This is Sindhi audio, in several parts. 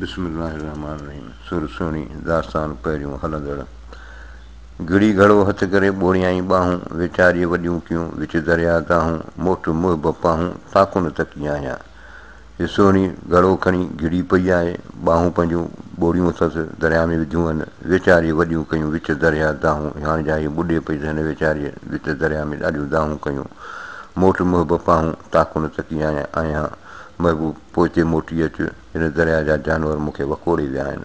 بسم الله الرحمٰن الرحيم سر سهڻي داستان پهريون هلندڙ گهڙي گهڙو هٿ ڪري ٻوڙيائين ٻانهون ويچاريء وڏيون ڪيون وچ درياء دانهون موٽ محب پاهون تاڪون تڪي آهيان هي سهڻي گهڙو کڻي گهڙي پئي آهي ٻانهون پنهنجون ٻوڙيون اٿس درياء ۾ وڌيون آهن ويچاريء وڏيون ڪيون وچ درياء دانهون هاڻ جا هيء ٻڏي پئي ته هن ويچاريء وچ درياء ۾ ڏاڍيون دانهون ڪيون موٽ محب پاهون تاڪون تڪي آهيان محبوب پوئتي موٽي اچ هن درياء جا جانور مون کي وڪوڙي ويا آهن.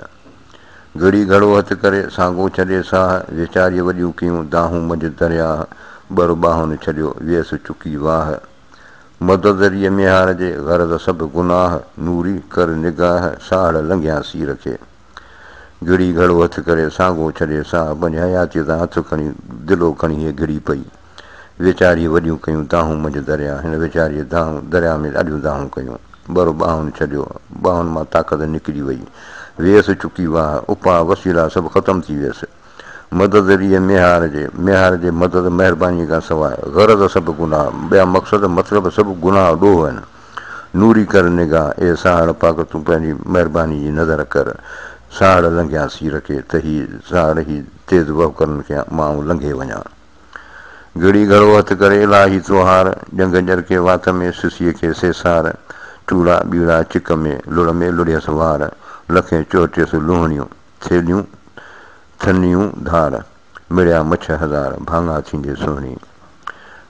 گهڙي گهڙو هٿ ڪري، سانگو ڇڏي ساهه، ويچاريء وڏيون ڪيون دانهون منجهه درياهه، ٻر ٻانهن ڇڏيو، ويس چڪي واهه. مدد ريء ميهار جي، غرض سڀ گناهه، نوري ڪر نگاهه، ساهڙ لنگهيان سير کي. گهڙي گهڙو هٿ ڪري، سانگو ڇڏي ساهه، پنهنجي حياتيء تان هٿ کڻي، دلو کڻي هيء گهڙي پئي. ويچاريء وڏيون ڪيون دانهون منجهه درياء. هن ويچاريء دانهون درياء ۾ ڏاڍيون دانهون ڪيون. ٻر ٻانهن ڇڏيو. ٻانهن مان طاقت نڪري وئي. ويس چڪي واهه. اپاء وسيلا سڀ ختم ٿي ويس. مدد ريء ميهار جي. ميهار جي مدد مهربانيء کان سواء. غرض سڀ گناهه. ٻيا مقصد مطلب سڀ گناهه ڏوهه آهن. نوري ڪر نگاهه. اي ساهڙ پاڪ تون پنهنجي مهرباني جي نظر ڪر. ساهڙ لنگهيان سير کي ته هي ساهڙ هي تيز وهڪرن کي مان آئون لنگهي وڃان. گهڙي گهڙو هٿ ڪري الاهي توهار، ڄنگهه ڄرڪي وات ۾ سسيء کي سيسار، چوڙا ٻيڙا چڪ ۾، لڙ ۾ لڙهيس وار، لکين چوٽيس لوهڻيون، ٿيلهيون ٿنيون ڌار، مڙيا مڇ هزار، ڀاڱا ٿيندي سهڻي.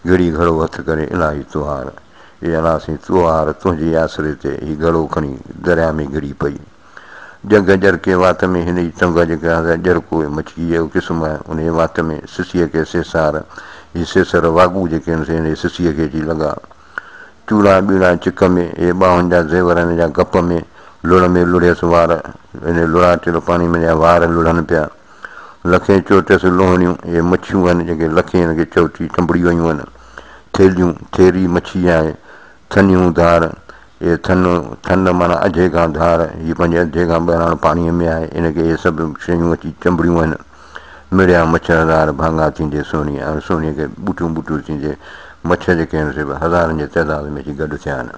گهڙي گهڙو هٿ ڪري الاهي توهار، اي الله سائين توهار تنهنجي آسري تي هي گهڙو کڻي درياء ۾ گهڙي پئي. ڄنگهه ڄرڪي وات ۾ هن جي ٽنگ جيڪا آهي سا ڄرڪو مڇيء جو قسم آهي، ان جي وات ۾ سسيء کي سيسار، هي سيسر واڳون جيڪي آهن سي هن جي سسيء کي اچي لڳا. چوڙا ٻيڙا چڪ ۾، اهي ٻانهن جا زيور هن جا گپ ۾، لڙ ۾ لڙهيس وار، هن جي لڙاٽيل پاڻي ۾ جا وار لڙهن پيا. لکين چوٽيس لوهڻيون، اهي مڇيون آهن جيڪي لکين هن کي چوٽي چنبڙي ويون آهن. ٿيلهيون، ٿيري مڇي آهي، ٿنيون ڌار، اهي ٿن، ٿن معنيٰ اجهي کان ڌار، هي پنهنجي اجهي کان ٻهراڻ پاڻيء ۾ آهي، ان کي اهي سڀ شيون اچي چنبڙيون آهن. مڙيا مڇ هزار ڀاڱا ٿيندي سهڻي ۽ سهڻيء کي ٻوٽيون ٻوٽيون ٿيندي مڇ جيڪي آهن سي به هزارن جي تعداد ۾ اچي گڏ ٿيا آهن.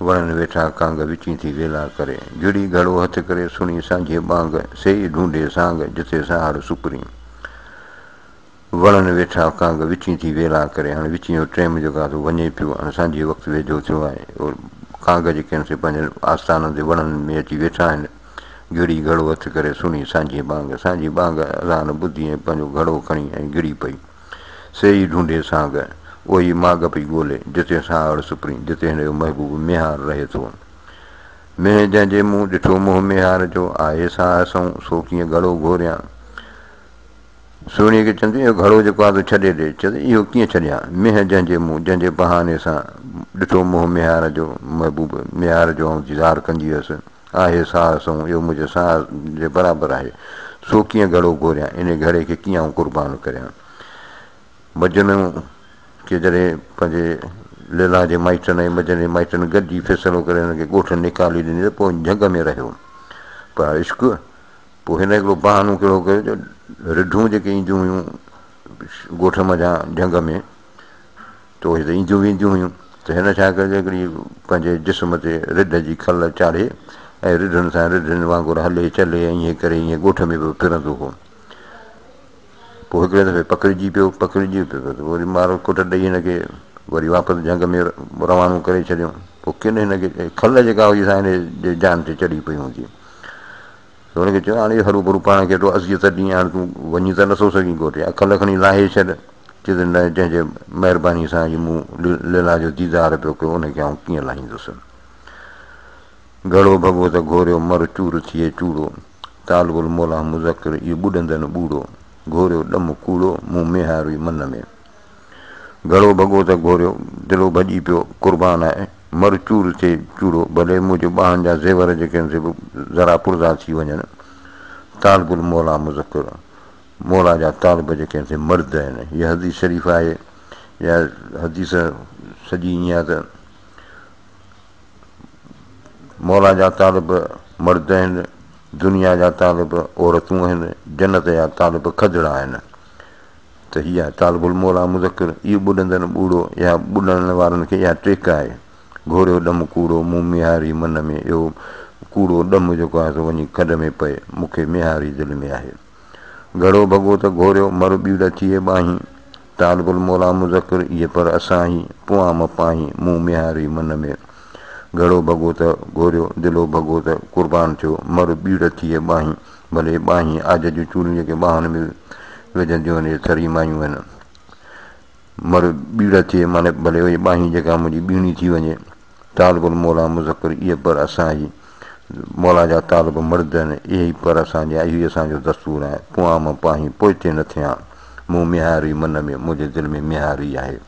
وڻن ويٺا ڪانگ وچين ٿي ويلا ڪري. جڙي گهڙو هٿ ڪري سڻي سانجهي ٻانگ، سيئي ڍونڍي سانگ، جتي ساهڙ سپرين. وڻن ويٺا ڪانگ وچين ٿي ويلا ڪري. هاڻي وچين جو ٽيم جيڪو آهي سو وڃي پيو. هاڻي سانجهيء وقت ويجهو ٿيو آهي. ڪانگ جيڪي آهن سي پنهنجن آستانن تي وڻن ۾ اچي ويٺا آهن. گهڙي گهڙو هٿ ڪري سڻي سانجهيء ٻانگ. سانجهي ٻانگ اذان ٻڌي ۽ پنهنجو گهڙو کڻي ۽ گهڙي پئي. سي ئي ڍونڍي سانگ. اهو ئي ماڳ پئي ڳولي، جتي ساهڙ سپرين، جتي هن جو محبوب ميهار رهي ٿو. مينهن جنهن جي منهن ڏٺو منهن ميهار جو، آهي ساهه سئون، سو ڪيئن گهڙو گهوريان. سهڻيء کي چوندي، اهو گهڙو جيڪو آهي سو ڇڏي ڏي. چيس، اهو ڪيئن ڇڏيان؟ مينهن جنهن جي منهن، جنهن جي بهاني سان ڏٺو منهن ميهار جو، محبوب ميهار جو آئون ديدار ڪندي هيس. آهي ساهه سئون، اهو منهنجي ساهه جي برابر آهي. سو ڪيئن گهڙو گهوريان؟ انهيء گهڙي کي ڪيئن آئون قربان ڪريان؟ مجنون کي جڏهن پنهنجي ليلا جي مائٽن ۽ مجنون جي مائٽن گڏجي فيصلو ڪري هن کي ڳوٺ نيڪالي ڏني ته پوء جهنگ ۾ رهيو. پر عشق پوء هن هڪڙو بهانو ڪهڙو ڪيو جو رڍون جيڪي اينديون هيون ڳوٺ منجهان جهنگ ۾ ته اهي ته اينديون وينديون هيون ته هن ڇا ڪيو جو هڪڙي پنهنجي جسم تي رڍ جي کل چاڙهي ۽ رڍن سان رڍن وانگر هلي چلي ۽ ائين ڪري ائين ڳوٺ ۾ پيو ڦرندو هو. پوء هڪڙي دفعي پڪڙجي پيو، پڪڙجي پيو ته وري مار ڪٽ ڏئي هن کي وري واپس جهنگ ۾ روانو ڪري ڇڏيو. پوء ڪن هن کي کل جيڪا هئي سا هن جي جان تي چڙهي پئي هوندي. ته هن کي چيو هاڻي هروڀرو پاڻ کي ايڏو اذيت ڏين هاڻي تون وڃي ته نٿو سگهين ڳوٺ يا کل کڻي لاهي ڇڏ. چي ته نه جنهن جي مهرباني سان اڄ مون ليلا جو ديدار پيو ڪيو ان کي آئون ڪيئن لاهيندس. گهڙو ڀڳو ته گهوريو مر چور ٿئي چوڙو طالب الموليٰ مذڪر اي ٻڏندن ٻوڙو گهوريو ڏم ڪوڙو مون ميهاروئي من ۾. گهڙو ڀڳو ته گهوريو، دلو ڀڄي پيو، قربان آء، مر چور ٿئي چوڙو، ڀلي منهنجي ٻانهن جا زيور جيڪي آهن سي به ذرا پرزا ٿي وڃن. طالب الموليٰ مذڪر، موليٰ جا طالب جيڪي آهن سي مرد آهن. هيء حديث شريف آهي يا حديث سڄي ائين آهي ته موليٰ جا طالب مرد آهن، دنيا جا طالب عورتون آهن، جنت جا طالب کدڙا آهن. ته هي آهي طالب الموليٰ مذڪر، اهو ٻڏندڙ ٻوڙو يا ٻڏڻ وارن کي اها ٽيڪ آهي. گهوريو ڏم ڪوڙو، مون ميهاري من ۾، اهو ڪوڙو ڏم جيڪو آهي سو وڃي کڏ ۾ پئي، مون کي ميهاري دل ۾ آهي. گهڙو ڀڳو ته گهوريو، مر ٻيڙ ٿئي ٻانهين. طالب الموليٰ مذڪر ايء پر اسان هين، پوئان م پاهين، مون ميهاري من ۾. گهڙو ڀڳو ته گهوريو، دلو ڀڳو ته قربان ٿيو، مر ٻيڙ ٿئي ٻانهين. ڀلي ٻانهين عاج جون چوڙيون جيڪي ٻانهن ۾ وجهنديون آهن، اهي ٿري مايون آهن. مر ٻيڙ ٿئي معنيٰ ڀلي اهي ٻانهين جيڪا منهنجي ٻيڻي ٿي وڃي. طالب الموليٰ مذڪر ايء پر اسان هي، مولا جا طالب مرد آهن، اهي ئي پر اسان جا، اهو ئي اسان جو دستور آهي. پوئان م پاهين، پوئتي نه ٿيان، مون ميهاري من ۾، منهنجي دل ۾ ميهاري آهي.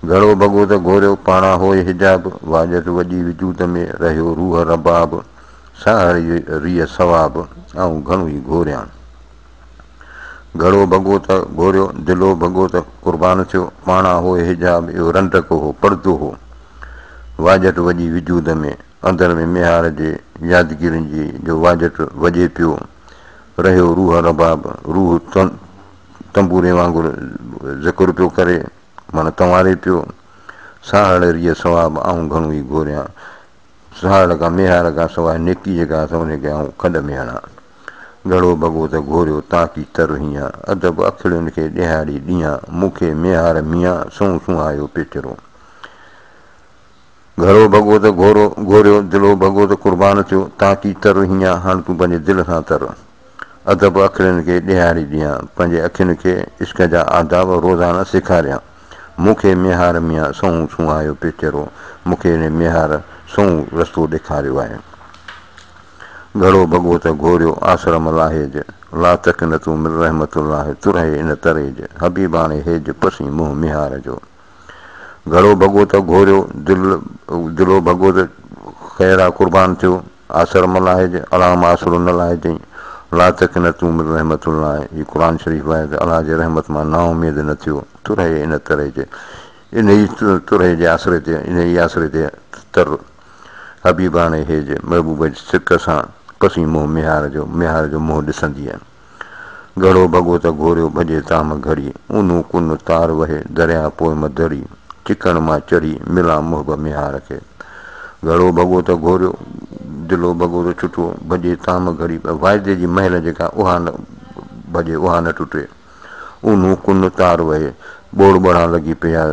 گهڙو ڀڳو ته گهوريو، پاڻان هوء حجاب، واڄٽ وڄي وجود ۾، رهيو روح رباب، ساهڙ ريء ثواب، آئون گهڻو ئي گهوريان. گهڙو ڀڳو ته گهوريو، دلو ڀڳو ته قربان ٿيو، پاڻان هوء حجاب، اهو رنڊڪ هو، پردو هو. واڄٽ وڄي وجود ۾، اندر ۾ ميهار جي يادگيرين جي جو واڄٽ وڄي پيو، رهيو روح رباب، روح تنبوري وانگر ذڪر پيو ڪري، معنيٰ تنواري پيو، ساهڙ ريء ثواب، آئون گهڻو ئي گهوريان. ساهڙ کان ميهار کان سواء نيڪي جيڪا اٿم ان کي آئون کڏ ۾ هڻان. گهڙو ڀڳو ته گهوريو، تاڪي تر هيان، ادب اکڙين کي ڏيهاڙي ڏيان، مون کي ميهار ميان، سنئون سونهايو پيچرو. گهڙو ڀڳو ته گهورو گهوريو، دلو ڀڳو ته قربان ٿيو، تاڪي تر هيان، هاڻ تون پنهنجي دل سان تر. ادب اکڙين کي ڏيهاڙي ڏيان، پنهنجي اکين کي عشق جا آداب روزانه سيکاريان. مون کي ميهار ميان، سنئون سونهايو پيچرو، مون کي ان ميهار سنئون رستو ڏيکاريو آهي. گهڙو ڀڳو ته گهوريو، آسرم لاهيج، لا تقنطوا من رحمت الله، ترهي ان تريج، حبيباڻي هيج، پسين منهن ميهار جو. گهڙو ڀڳو ته گهوريو، دل دلو ڀڳو ته خير آ قربان ٿيو، آسر م لاهج، الله مان آسرو نه لاهجئين، لا تقنطوا من رحمت الله، هي قرآن شريف آهي ته الله جي رحمت مان نااميد نه ٿيو، ترهي ان ترهي جي انهي ترهي جي آسري تي انهي آسري تي تر حبيباڻي هيج، محبوب جي سڪ سان پسين منهن ميهار جو، ميهار جو منهن ڏسندينء. گهڙو ڀڳو ته گهوريو ڀڄي تام گهڙي، اونهون ڪن تار وهي، درياء پوء م دري، چڪڻ مان چڙهي، ملان محب ميهار کي. گهڙو ڀڳو ته گهوريو، دلو ڀڳو ته ڇٽو، ڀڄي تام گهڙي، پر واعدي جي مهل جيڪا اها نه ڀڄي، اها نه ٽٽي. اونهون ڪن تار وهي، ٻوڙ ٻڙان لڳي پئي آ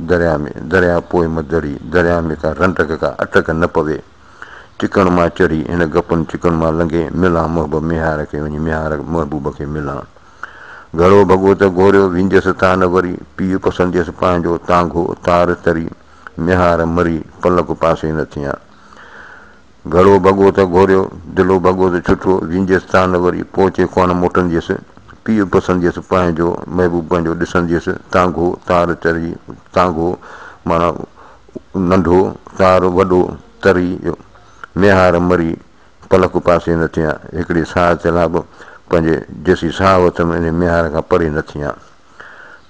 درياء ۾، درياء پوء م دري، درياء ۾ ڪا رنڊڪ ڪا اٽڪ نه پوي. چڪڻ مان چڙهي، هن گپن چڪڻ مان لنگهي، ملان محب ميهار کي، وڃي ميهار محبوب کي ملان. گهڙو ڀڳو ته گهوريو، وينديس تان نه وري، پيء پسنديس پنهنجو، تانگهو تار تري، ميهار مري، پلڪ پاسي نه ٿيان. گهڙو ڀڳو ته گهوريو، دلو ڀڳو ته ڇٽو، وينديس تان نه وري، پهچي ڪونه موٽنديس، پيء پسنديس پنهنجو، محبوب پنهنجو ڏسنديس، تانگهو تار تري، تانگهو معنيٰ ننڍو، تار وڏو، تري، ميهار مري، پلڪ پاسي نه ٿيان، هڪڙي ساهه چلا به پنهنجي جيسين ساهه وٺم انهي ميهار کان پري نه ٿيان.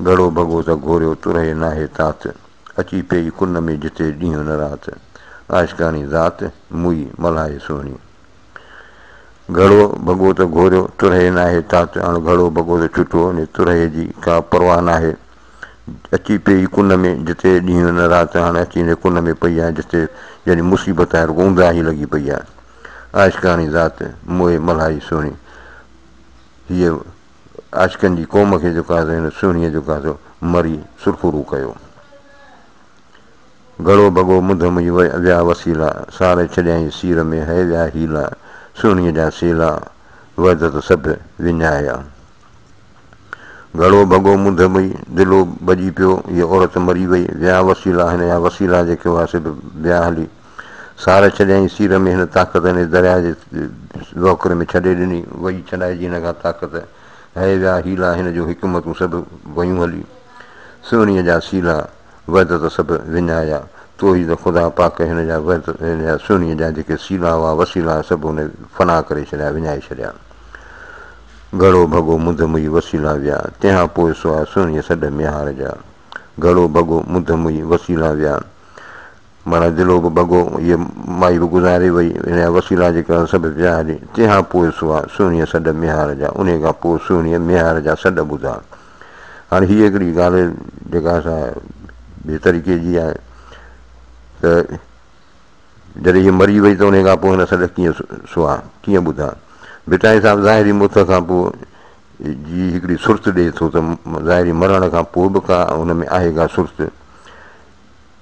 گهڙو ڀڳو ته گهوريو، ترهي ناهي تات، اچي پيئي ڪن ۾ جتي ڏينهن نه رات، عاشقاڻي ذات، موئي ملهائي سهڻي. گهڙو ڀڳو ته گهوريو، ترهي ناهي تات، هاڻ گهڙو ڀڳو ته ڇٽو، انهي ترهي جي ڪا پرواهه ناهي. اچي پيئي ڪن ۾، جتي ڏينهن نه رات، هاڻي اچي انهي ڪن ۾ پئي آهي، جتي يعني مصيبت آهي، رڳو اونداهي لڳي پئي آهي. عاشقاڻي ذات، موئي ملهائي سهڻي. هيء عاشقن جي قوم کي جيڪو آهي سو هن سهڻيء جيڪو آهي سو مري سرخرو ڪيو. گهڙو ڀڳو منڌ منهنجي ويا وسيلا، ساري ڇڏيائين سير ۾ هي ويا حيلا، سهڻيء جا سيلا، وحدت سڀ وڃايا. گهڙو ڀڳو منڌ مئي، دلو ڀڄي پيو، هيء عورت مري وئي، ويا وسيلا، هن جا وسيلا جيڪي هئا سي به ويا هلي. ساري ڇڏيائين سير ۾، هن طاقت هن درياء جي وهڪري ۾ ڇڏي ڏني، وئي ڇڏائجي هن کان طاقت، هي ويا حيلا، هن جون حڪمتون سڀ ويون هلي. سهڻيء جا سيلا، وحدت سڀ وڃايا. توحيد خدا پاڪ هن جا وحدت هن جا سهڻيء جا جيڪي سيلا هئا وسيلا سڀ هن فنا ڪري ڇڏيا وڃائي ڇڏيا. گهڙو ڀڳو منڌ مئي وسيلا ويا، تنهان پوء سوا سهڻيء سڏ ميهار جا. گهڙو ڀڳو منڌ مئي وسيلا ويا. معنيٰ دلو به ڀڳو، هيء مائي به گذاري وئي، هن جا وسيلا جيڪي هئا سڀ ويا هلي. تنهان پوء سوا سهڻيء سڏ ميهار جا. انهيء کان پوء سهڻيء ميهار جا سڏ ٻڌا. هاڻي هيء هڪڙي ڳالهه جيڪا سا ٻئي طريقي جي آهي ته جڏهن هيء مري وئي ته انهيء کان پوء هن سڏ ڪيئن سئا، ڪيئن ٻڌا؟ ڀٽائي صاحب ظاهري موت کان پوء جي هڪڙي سرت ڏئي ٿو ته ظاهري مرڻ کان پوء به ڪا هن ۾ آهي ڪا سرت،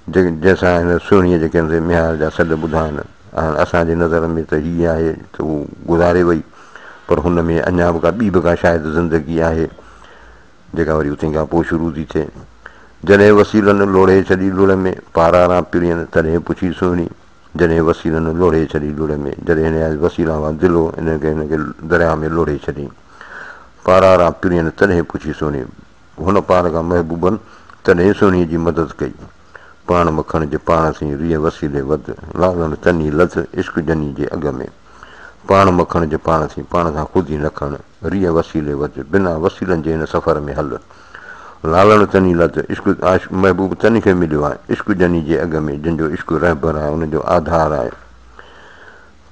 جنهن سان هن سهڻيء جيڪي آهن سي ميهار جا سڏ ٻڌا آهن. هاڻ اسان جي نظر ۾ ته هيء آهي ته هو گذاري وئي، پر هن ۾ اڃا به ڪا ٻي به ڪا شايد زندگي آهي، جيڪا وري اتي کان پوء شروع ٿي ٿئي. جڏهن وسيلن لوڙهي ڇڏي لڙ ۾، پاراران پرين، تڏهن پڇي سهڻي. جڏهن وسيلن لوڙهي ڇڏي لڙ ۾، جڏهن هن جا وسيلا هئا دلو، انهن کي هن کي درياهه ۾ لوڙهي ڇڏيائين. پاراران پرين، تڏهن پڇي سهڻي. هن پار کان محبوبن تڏهن سهڻيء جي مدد ڪئي. پاڻ م کڻج پاڻ سين، ريء وسيلي وڌ، لالڻ تني لڌ، عشق جني جي اڳ ۾. پاڻ م کڻج پاڻ سين، پاڻ سان خودي نه کڻ، ريء وسيلي وڌ، بنا وسيلن جي هن سفر ۾ هل. لالڻ تني لڌ، عشق عاشق محبوب تن کي مليو آهي، عشق جني جي اڳ ۾، جن جو عشق رهبر آهي، ان جو آڌار آهي.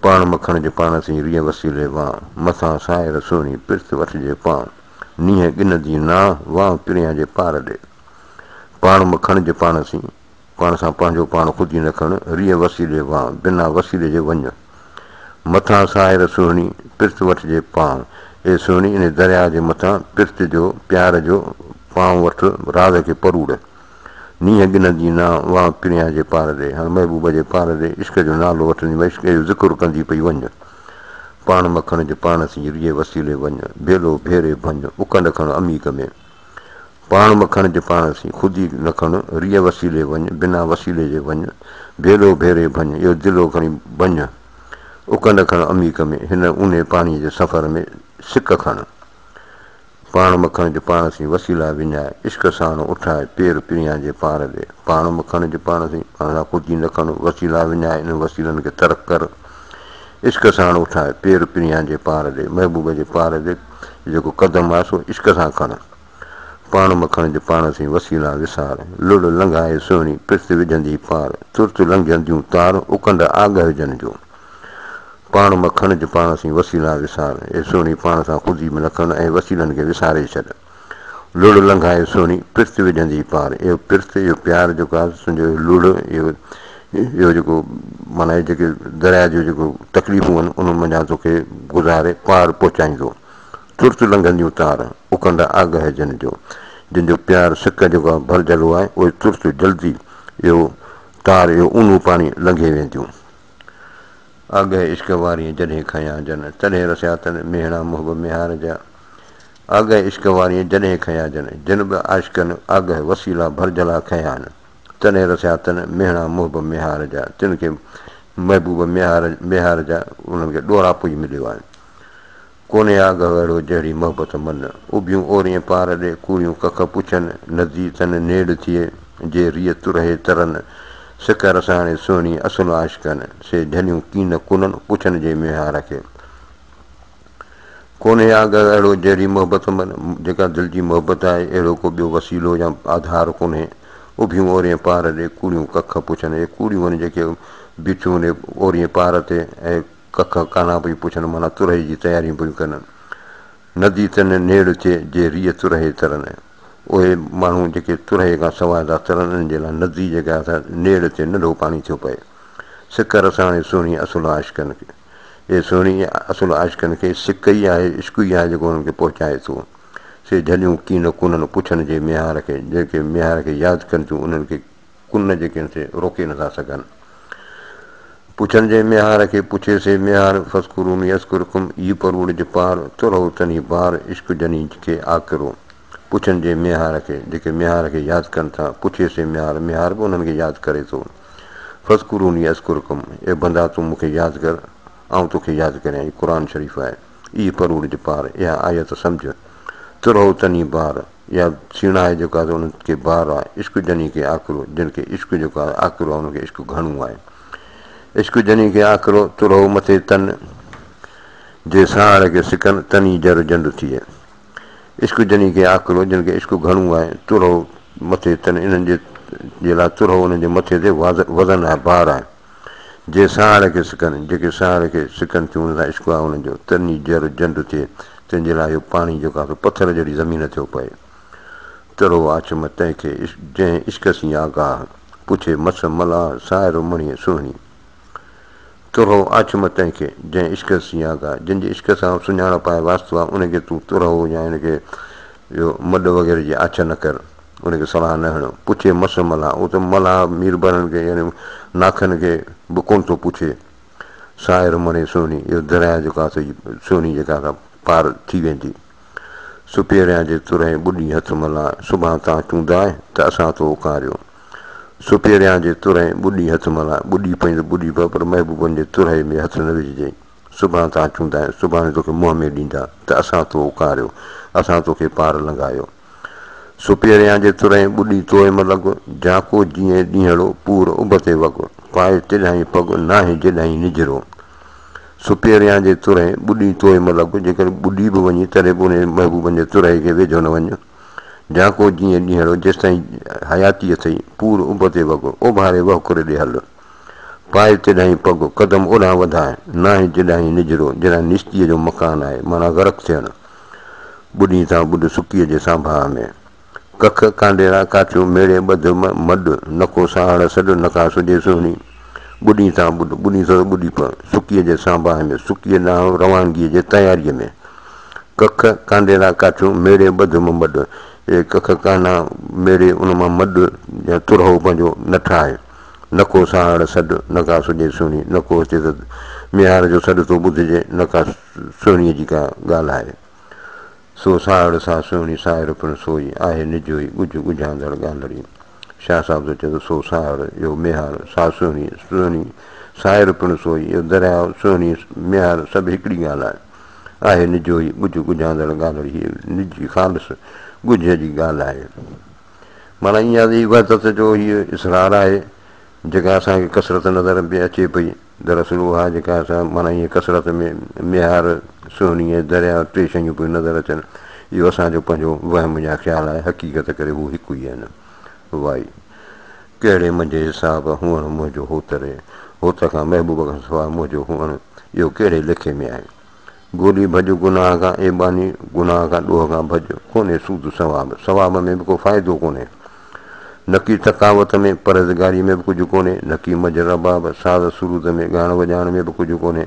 پاڻ م کڻج پاڻ سين، ريء وسيلي وان، مٿان سائر سهڻي، پرت وٺجي پان. نينهن ڳنهدي نانء، وانء پريان جي پار ڏي. پاڻ م کڻج پاڻ سين، پاڻ سان پنهنجو پاڻ خودي نه کڻ، ريء وسيلي وانء، بنا وسيلي جي وڃ. مٿان ساحر سهڻي، پرت وٺجي پانء. اي سهڻي، انهي درياء جي مٿان پرت جو، پيار جو، پانء وٺ، راز کي پروڙ. نينهن ڳنهدي نانء، وانء پريان جي پار ڏي. هاڻ محبوب جي پار ڏي، عشق جو نالو وٺندي، عشق جو ذڪر ڪندي پئي وڃ. پاڻ م کڻج پاڻ سين، ريء وسيلي وڃ، ڀيلو ڀيري ڀڃ، اڪنڊ کڻ عميق ۾. پاڻ م کڻج پاڻ سين، خودي نه کڻ، ريء وسيلي وڃ، بنا وسيلي جي وڃ، ڀيلو ڀيري ڀڃ، اهو دلو کڻي ڀڃ، اڪنڊ کڻ عميق ۾، هن اونهي پاڻيء جي سفر ۾ سڪ کڻ. پاڻ م کڻج پاڻ سين، وسيلا وڃاء، عشق ساڻ اٺاء، پير پريان جي پار ڏي. پاڻ م کڻج پاڻ سين، پاڻ سان خودي نه کڻ، وسيلا وڃاء، انهن وسيلن کي ترڪ ڪر. عشق ساڻ اٺاء، پير پريان جي پار ڏي. محبوب جي پار ڏي جيڪو قدم آهي سو عشق سان کڻ. پاڻ م کڻج پاڻ سين، وسيلا وسار. لڙ لنگهائي سهڻي، پرت وجهندي پار. ترت لنگهنديون تار، اڪنڊ آڳهه جن جو. پاڻ م کڻج پاڻ سين، وسيلا وسار. اي سهڻي پاڻ سان خودي به نه کڻ ۽ وسيلن کي وساري ڇڏ. لڙ لنگهائي سهڻي، پرت وجهندي پار. اهو پرت، اهو پيار جيڪو آهي تنهنجو اهو لڙ، اهو اهو جيڪو معنيٰ اهي جيڪي درياء جون جيڪو تڪليفون آهن، انهن منجهان توکي گذاري پار پهچائيندو. ترت لنگهنديون تار، اڪنڊ آگهه جن جو. جن جو پيار سڪ جيڪو آهي ڀرجهلو آهي، اهي ترت جلدي اهو تار، اهو اونهو پاڻي لنگهي وينديون. آگهه عشق واريء جڏهن کنيا جن، تڏهن رسيا تن ميهڻا محب ميهار جا. آگهه عشق واريء جڏهن کنيا جن، جن به عاشقن آگهه وسيلا ڀرجهلا کنيا آهن، تڏهن رسيا تن ميهڻا محب ميهار جا. تن کي محبوب ميهار ميهار جا انهن کي ڏوراپو ئي مليو آهي. ڪونهي آگهه اهڙو جهڙي محبت من. اڀيون اورين پار ڏي، ڪوڙيون ڪک پڇن، ندي تن نيڙ ٿئي، جي ريء ترهي ترن. سڪ رساڻي سهڻي اصل عاشقن، سي جهليون ڪين ڪنن، پڇن جي ميهار کي. ڪونهي آگهه اهڙو جهڙي محبت من، جيڪا دل جي محبت آهي، اهڙو ڪو ٻيو وسيلو يا آڌار ڪونهي. اڀيون اورين پار ڏي، ڪوڙيون ڪک پڇن، اهي ڪوڙيون آهن جيڪي بيٺيون آهن اورين پار تي ۽ ڪک ڪانا پئي پڇن معنيٰ ترهي جي تياريون پيون ڪن. ندي تن نيڙ ٿئي، جي ريء ترهي ترن. اهي ماڻهو جيڪي ترهي کان سواء ٿا ترن، انهن جي لاء ندي جيڪا آهي سا نيڙ ٿئي، ننڍو پاڻي ٿيو پئي. سڪ رساڻي سهڻي اصل عاشقن کي. اي سهڻي اصل عاشقن کي سڪ ئي آهي، عشق ئي آهي جيڪو انهن کي پهچائي ٿو. سي جهليون ڪين ڪونهن پڇن جي ميهار کي، جيڪي ميهار کي ياد ڪن ٿيون انهن کي ڪن جيڪي آهن سي روڪي نٿا سگهن. پڇن جي ميهار کي پڇي سي ميهار، فاذڪروني اذڪرڪم اي پروڙج پار، ترهو تني بار عشق جني کي آڪرو. پڇن جي ميهار کي، جيڪي ميهار کي ياد ڪن ٿا، پڇي سي ميهار، ميهار به انهن کي ياد ڪري ٿو. فاذڪروني اذڪرڪم اي بندا تون مون کي ياد ڪر، آئون توکي ياد ڪريان، هي قرآن شريف آهي. اي پروڙج پار، اها آيت سمجهه. ترهو تني بار، اها سيڻاهي جيڪا آهي انهن کي بار آهي، عشق جني کي آڪرو، جن کي عشق جيڪو آهي آڪرو آهي، انهن کي عشق گهڻو آهي. عشق جني کي آڪرو، ترهو مٿي تن، جي ساهڙ کي سڪن، تني جر جنڊ ٿئي. عشق جني کي آڪرو، جن کي عشق گهڻو آهي، ترهو مٿي تن، انهن جي جي لاء ترهو انهن جي مٿي تي وزن آهي، بار آهي. جي ساهڙ کي سڪن، جيڪي ساهڙ کي سڪن ٿيون، انهن سان عشق آهي انهن جو، تني جر جنڊ ٿئي، تنهن جي لاء اهو پاڻي جيڪو آهي سو پٿر جهڙي زمين ٿيو پئي. ترهو آڇم تنهن کي، جنهن عشق سين آگاهه، پڇي مس ملاح، سائر مڻيء سهڻي. ترهو آڇ م تنهن کي، جنهن عشق سين آگاهه، جنهن جي عشق سان سڃاڻپ آهي، واسطو آهي، ان کي تون ترهو يا ان کي اهو مڏ وغيره جي آڇ نه ڪر، ان کي صلاح نه هڻ. پڇي مس ملاح، اهو ته ملاح ميربحرن کي يعني ناکن کي به ڪونه ٿو پڇي. سائر مڙي سهڻي، اهو درياهه جيڪو آهي سو سهڻي جيڪا سا پار ٿي ويندي. سپيريان جي ترهين ٻڏي هٿ ملاح، سڀان تان چونداء ته اسان تو اڪاريو. سپيريان جي ترهين ٻڏي هٿ ملاء، ٻڏي پئين ته ٻڏي پئه، پر محبوبن جي ترهي ۾ هٿ نه وجهجئين. سڀان تان چوندائين، سڀاڻي توکي منهن ۾ ڏيندا ته اسان تو اڪاريو، اسان توکي پار لنگهايو. سپيريان جي ترهين ٻڏي توء م لڳ، جاڪو جيئن ڏينهڙو پور اڀ تي وڳ، پائي تيڏاهين پڳ، ناهي جيڏاهين نجهرو. سپيريان جي ترهين ٻڏي توء م لڳ، جيڪڏهن ٻڏي به وڃين تڏهن به انهي محبوبن جي ترهي کي ويجهو نه وڃ. جاڪو جيئن ڏينهڙو، جيستائين حياتي اٿئي، پور اڀ تي وڳ، اوڀاري وهڪري ڏي هل. پائي تيڏاهين پڳ، قدم اوڏانهن وڌاء، ناهي جيڏاهين نجهرو، جيڏانهن نيستيء جو مڪان آهي، معنيٰ غرق ٿيڻ. ٻڏين تان ٻڏ سڪيء جي سانڀاهه ۾. ڪک، ڪانڊيرا، ڪاٺيون، ميڙي ٻڌ م مڏ، نڪو ساهڙ سڏ، نڪا سجهي سهڻي. ٻڏين تان ٻڏ، ٻڏين ٿو ته ٻڏي پء، سڪيء جي سانڀاهه ۾، سڪيء ڏانهن روانگيء جي تياريء ۾. ڪک، ڪانڊيرا، ڪاٺيون، ميڙي ٻڌ م مڏ، اهي ڪک ڪانا ميڙي ان مان مڏ يا ترهو پنهنجو نه ٺاهه. نڪو ساهڙ سڏ، نڪا سجهي سهڻي، نڪو هتي ته ميهار جو سڏ ٿو ٻڌجي، نڪا سهڻيء جي ڪا ڳالهه آهي. سو ساهڙ سا سهڻي، سائر پڻ سوئي، آهي نجوئي، ڳجهه ڳجهاندڙ ڳالهڙي. شاهه صاحب ٿو چئي ته سو ساهڙ، اهو ميهار، سا سهڻي، سهڻي، سائر پڻ سوئي، اهو درياء، سهڻي، ميهار سڀ هڪڙي ڳالهه آهي. آهي نجوئي، ڳجهه ڳجهاندڙ ڳالهڙي، هيء نجي خالص ڳجهه جي ڳالهه آهي. معنيٰ ائين آهي ته هي وحدت جو هيء اصرار آهي، جيڪا اسان کي ڪثرت نظر به اچي پئي. دراصل اها جيڪا اسان معنيٰ ائين ڪثرت ۾ ميهار، سهڻي ۽ درياء ٽي شيون پيون نظر اچن، اهو اسان جو پنهنجو وهم يا خيال آهي، حقيقت ڪري هو هڪ ئي آهن. وائي ڪهڙي منجهه حساب، هئڻ منهنجو هوت ري، هوت کان محبوب کان سواء منهنجو هئڻ، اهو ڪهڙي ليکي ۾ آهي. گولي ڀڄ گناهه کان اي ٻانهي، گناهه کان ڏوهه کان ڀڄ، ڪونهي سود ثواب، ثواب ۾ به ڪو فائدو ڪونهي. نڪي ٿڪاوت ۾، پرهيزگاريء ۾ به ڪجهه ڪونهي، نڪي منجهه رباب، ساز سرود ۾، ڳائڻ وڄائڻ ۾ به ڪجهه ڪونهي.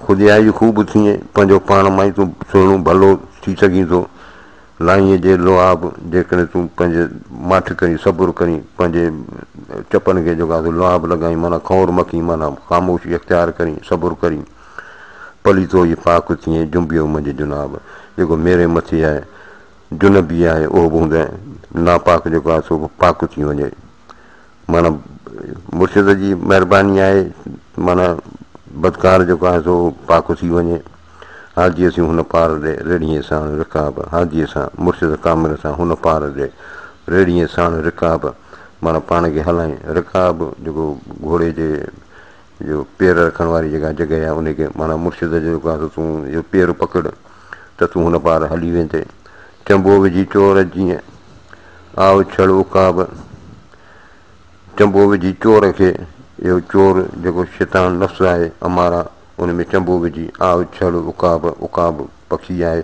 خوديائي خوب ٿئين، پنهنجو پاڻ مان ئي تون سهڻو ڀلو ٿي سگهين ٿو. لائيء جي لعاب، جيڪڏهن تون پنهنجي ماٺ ڪرين، صبر ڪرين، پنهنجي چپن کي جيڪو آهي سو لعاب لڳائين، معنيٰ کنور مکين، معنيٰ خاموشي اختيار ڪرين، صبر ڪرين، پليتو ئي پاڪ ٿئين، جنبيو منجهه جناب، جيڪو ميري مٿي آهي، جنبي آهي، اهو به هوند ناپاڪ جيڪو آهي سو به پاڪ ٿي وڃي. معنيٰ مرشد جي مهرباني آهي، معنيٰ بدڪار جيڪو آهي سو پاڪ ٿي وڃي. هاديء سين هن پار ڏي، ريڙهيء ساڻ رڪاب، هاديء سان، مرشد ڪامل سان، هن پار ڏي، ريڙهيء ساڻ رڪاب، معنيٰ پاڻ کي هلائين. رڪاب جيڪو گهوڙي جي جو پير رکڻ واري جيڪا جڳهه آهي، ان کي معنيٰ مرشد جو جيڪو آهي سو تون اهو پير پڪڙ ته تون هن پار هلي ويندين. چنبو وجهي چور جيئن، آء ڇڙ عقاب. چنبو وجهي چور کي، اهو چور جيڪو شيطان نفس آهي، اماره، ان ۾ چنبو وجهي، آء ڇڙ عقاب، عقاب پکي آهي،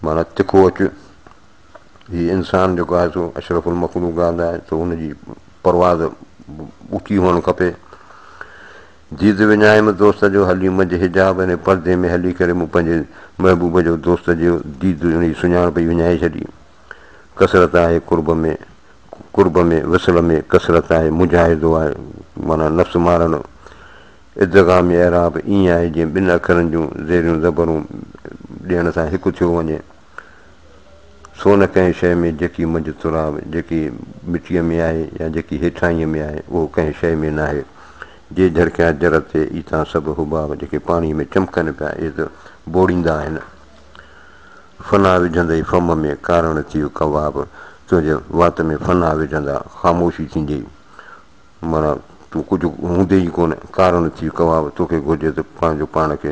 معنيٰ تکو اچ. هي انسان جيڪو آهي سو اشرف المخلوقات آهي، سو هن جي پرواز اوچي هئڻ کپي. ديد وڃايم دوست جو، هلي منجهه حجاب يعني پردي ۾ هلي ڪري مون پنهنجي محبوب جو دوست جو ديد ان جي سڃاڻپ ئي وڃائي ڇڏي. ڪثرت آهي قرب ۾، قرب ۾ وصل ۾ ڪثرت آهي، مجاهدو آهي معنيٰ نفس مارڻ. ادغام اعراب ائين آهي جيئن ٻن اکرن جون زيريون زبرون ڏيڻ سان هڪ ٿيو وڃي. سو نه ڪنهن شيء ۾ جيڪي منجهه تراب، جيڪي مٽيء ۾ آهي يا جيڪي هيٺاهينء ۾ آهي، اهو ڪنهن شيء ۾ ناهي. جي جهرڪيا جر تي، اي تان سڀ حباب، جيڪي پاڻيء ۾ چمڪن پيا، اهي ته ٻوڙيندا آهن. فنا وجهندئي فم ۾، ڪارڻ ٿيء ڪواب، تنهنجي وات ۾ فنا وجهندا، خاموشي ٿيندي، معنيٰ تون ڪجهه هوندي ئي ڪونه، ڪارڻ ٿيء ڪواب، توکي گهرجي ته پنهنجو پاڻ کي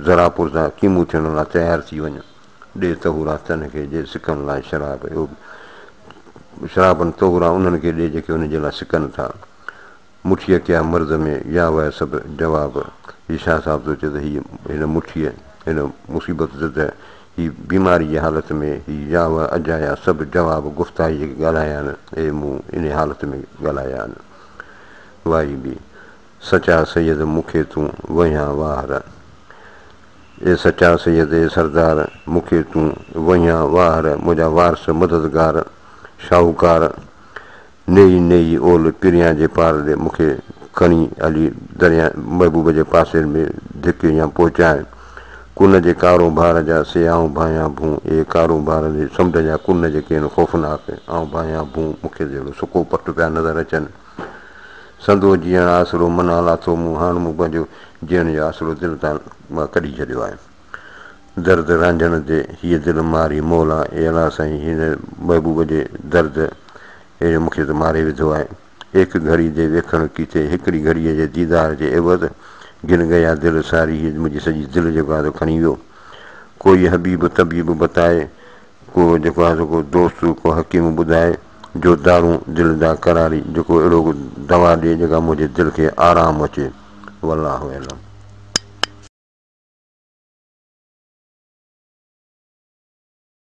ذرا پرزا قيمون ٿيڻ لاء تيار ٿي وڃ. ڏي طهورا تن کي، جي سڪن لاء شراب. اهو شرابن طهورا انهن کي ڏي، جيڪي ان جي لاء سڪن ٿا. مٺيء ڪيا مرض ۾، يا وه سڀ جواب. هي شاهه صاحب ٿو چئي ته هي هن مٺيء، هن مصيبت زده، هي بيماري جي حالت ۾، هي يا وه اجايا سڀ جواب گفتا هي جيڪي ڳالهايا آهن، اهي مون انهيء حالت ۾ ڳالهايا آهن. وائي به. سچا سيد مون کي تون وهيان واهر. اي سچا سيد اي سردار مون کي تون وهيان واهر منهنجا وارث مددگار شاهوڪار نيئي نيئي اول پريان جي پار ڏي مون کي کڻي هلي دريا محبوب جي پاسي ۾ ڌڪ يا پهچاء ڪن جي ڪارونڀار جا سي آئون ڀانيان ڀون اي ڪارونڀار جي سمنڊ جا ڪن جيڪي آهن خوفناڪ آئون ڀانيان ڀون مون کي جهڙو سڪو پٽ پيا نظر اچن. سندو جيئڻ آسرو منان لاٿو مون هاڻ مون پنهنجو جيئڻ جو آسرو دل تان مان ڪڍي ڇڏيو آهي. درد رانجهڻ تي هيء دل ماري مولا اي الله سائين هن محبوب جي درد اهڙي مون کي ته ماري وڌو آهي. ايڪ گهڙي the ويکڻ ڪيتي هڪڙي گهڙيء جي ديدار جي عيوض گهن گيا دل ساري هيء منهنجي سڄي دل جيڪو آهي سو کڻي ويو. ڪوئي حبيب طبيب بتائي ڪو جيڪو آهي سو ڪو دوست ڪو حڪيم ٻڌائي جو دارون دل دا قراري جيڪو اهڙو ڪو دوا ڏي جيڪا منهنجي دل کي آرام اچي. والله اعلم.